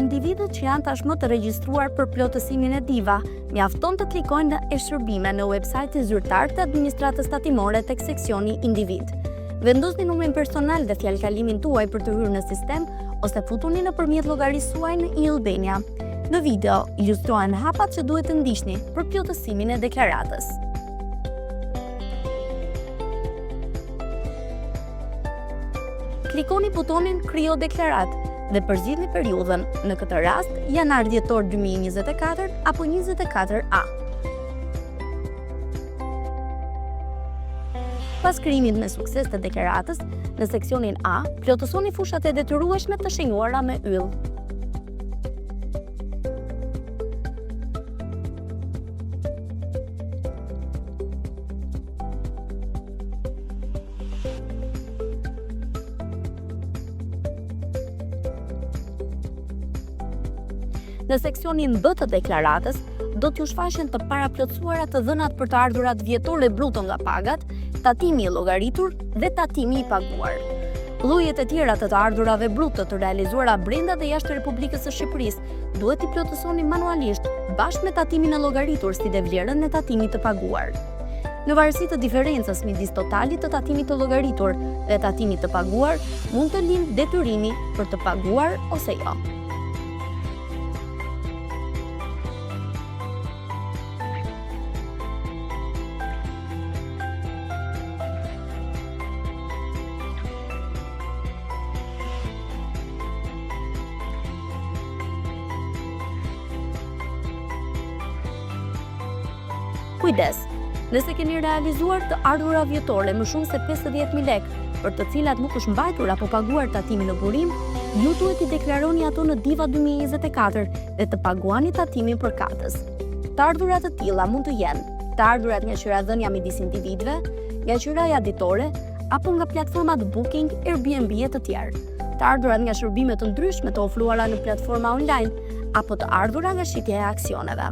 individët që janë tashmë të regjistruar për plotësimin e DIVA, mjafton të klikojnë në e-shërbime në website-in zyrtar të Administratës Tatimore tek seksioni Individ. Vendosni numrin personal dhe fjalëkalimin tuaj për të hyrë në sistem ose futuni nëpërmjet llogarisë suaj në e-Albania. Në video ilustrohen hapat që duhet të ndiqni për plotësimin e deklaratës. Klikoni butonin Krijo deklaratë dhe përzgjidhni periudhën, në këtë rast janar-dhjetor 2024 apo 24A. Pas krijimit me sukses të deklaratës, në seksionin A, plotësoni fushat e detyrueshme të shenjuara me yll. Në seksionin B të deklaratës, do t'ju shfaqen të paraplotësuara të dhënat për të ardhurat vjetore bruto nga pagat, tatimi i llogaritur dhe tatimi i paguar. Llojet e tjera të të ardhurave bruto të realizuara brenda dhe jashtë Republikës së Shqipërisë duhet t'i plotësoni manualisht bashkë me tatimin e llogaritur si dhe vlerën e tatimit të paguar. Në varësi të diferencës midis totalit të tatimit të llogaritur dhe tatimit të paguar, mund të lindë detyrimi për të paguar ose jo. Kujdes! Nëse keni realizuar të ardhura vjetore më shumë se 50.000 lekë, për të cilat nuk është mbajtur apo paguar tatimi në burim, ju duhet t'i deklaroni ato në DIVA 2024 dhe të paguani tatimin përkatës. Të ardhura të tilla mund të jenë të ardhurat nga qiradhënia midis individëve, nga qiraja ditore apo nga platformat Booking, Airbnb e të tjerë. Të ardhurat nga shërbime të ndryshme të ofruara në platforma online apo të ardhura nga shitja e aksioneve.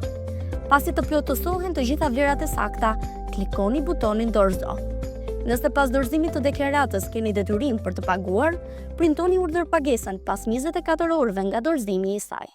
Pasi të plotësohen të gjitha vlerat e sakta, klikoni butonin Dorëzo. Nëse pas dorëzimit të deklaratës keni detyrim për të paguar, printoni urdhër pagesën pas 24 orëve nga dorëzimi i saj.